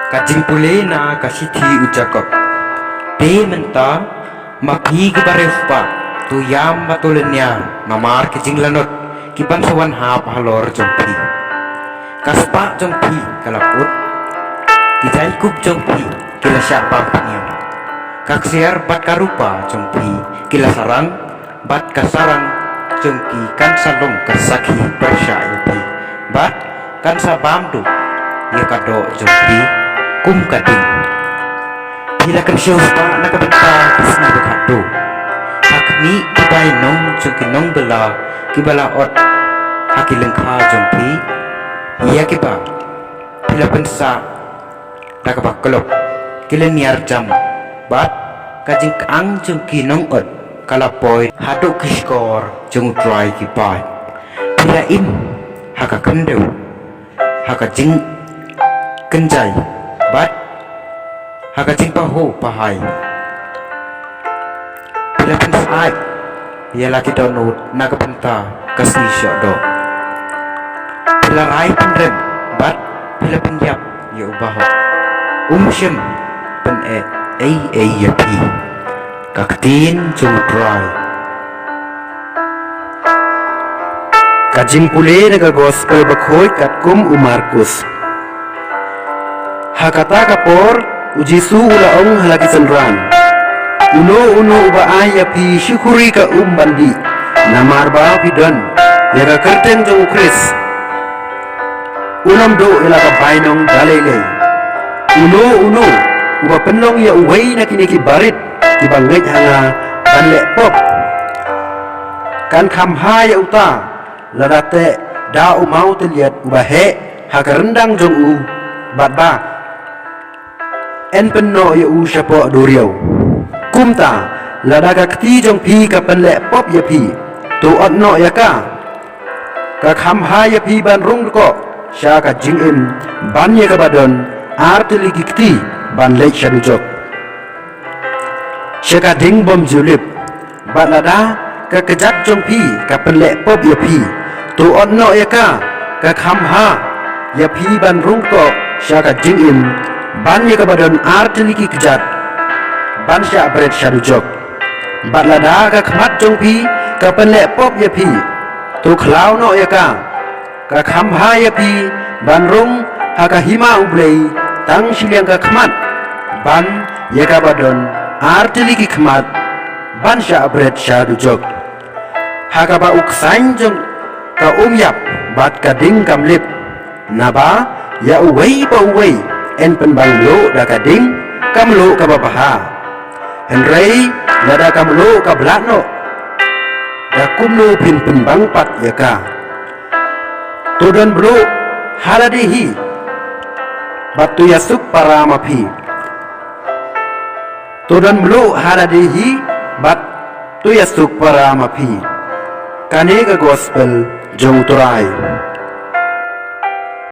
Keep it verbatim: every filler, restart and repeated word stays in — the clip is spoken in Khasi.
Ka jingpule na ka shithi u Jakob. Te mynta, ma phi ki bariew spah, to ïam bad to lynñiar namar ki jinglanot ki ban sa wan hap halor jong phi. Ka spah jong phi ka la kut, ki jaiñkup jong phi ki la shah bam pynïap. Ka ksiar bad ka rupa jong phi ki la sarang, bad ka sarang jong ki kan sa long ka sakhi pyrshah ïa phi, bad kan sa bam duh ïa ka doh jong phi kum ka ding. Phi la kynshew spah na ka bynta ka sngi bakhatduh. Ha khmih ki bainong jong ki nongbylla kiba la ot ha ki lyngkha jong phi, ïa kiba phi la pynsah da kaba klop, ki lynñiar jam, bad ka jingkyang jong ki nongot ka la poi haduh ki shkor jong U Trai ki paid. Phi la im ha ka khyndew, ha ka jingkynjai, bad ha ka jingpahuh pahai. Phi la pynsyaid ïa la ki dohnud na ka bynta ka sngi shoh doh. Phi la rai pynrem bad phi la pynïap ïa u bahok. Um shym pyneh ei ei ïa phi. Ka ktien jong U Trai. Ka jingpule na ka Gospel bakhuid katkum u Markus. Ha kata ka por, u Jisu u la ong ha la ki synran, uno uno uba ai ïa phi shi khuri ka um ban dih, namar ba phi don ïa ka kyrteng jong u Khrist, un ym duh ïa la ka bainong da lei lei. Uno uno uba pynlong ïa uwei na kine ki barit kiba ngeit ha nga ban leh pop, kan kham bha ïa uta lada teh da u mawtylliat uba heh ha ka ryndang jong u, bad ba yn pynnoh ïa u shapoh duriaw. Kumta, lada ka kti jong phi ka pynleh pop ïa phi, to ot noh ïa ka. Ka kham bha ïa phi ban rung dkoh sha ka jingim ban ïa kaba don ar tylli ki kti ban leit sha dujok, sha ka ding bym ju lip. Bad lada ka kjat jong phi ka pynleh pop ïa phi, to ot noh ïa ka. Ka kham bha ïa phi ban rung dkoh sha ka jingim ban ïa kaba don ar tylli ki kjat ban shah bret sha dujok. Bad lada ka khmat jong phi ka pynleh pop ïa phi, to khlaw noh ïa ka. Ka kham bha ïa phi ban rung ha ka hima U Blei tang shiliang ka khmat ban ïa kaba don ar tylli ki khmat ban shah bret sha dujok, ha kaba u ksain jong ka um ïap bad ka ding kam lip. Naba ïa uwei pa uwei yn pynbang mluh da ka ding ka mluh kaba bha. Hynrei lada ka mluh ka blah noh, da kumno phin pynbang pat ïa ka? To don mluh ha lade hi bad to ïasuk para ma phi. To don mluh ha lade hi bad to ïasuk para ma phi. Kane ka Gospel jong U Trai.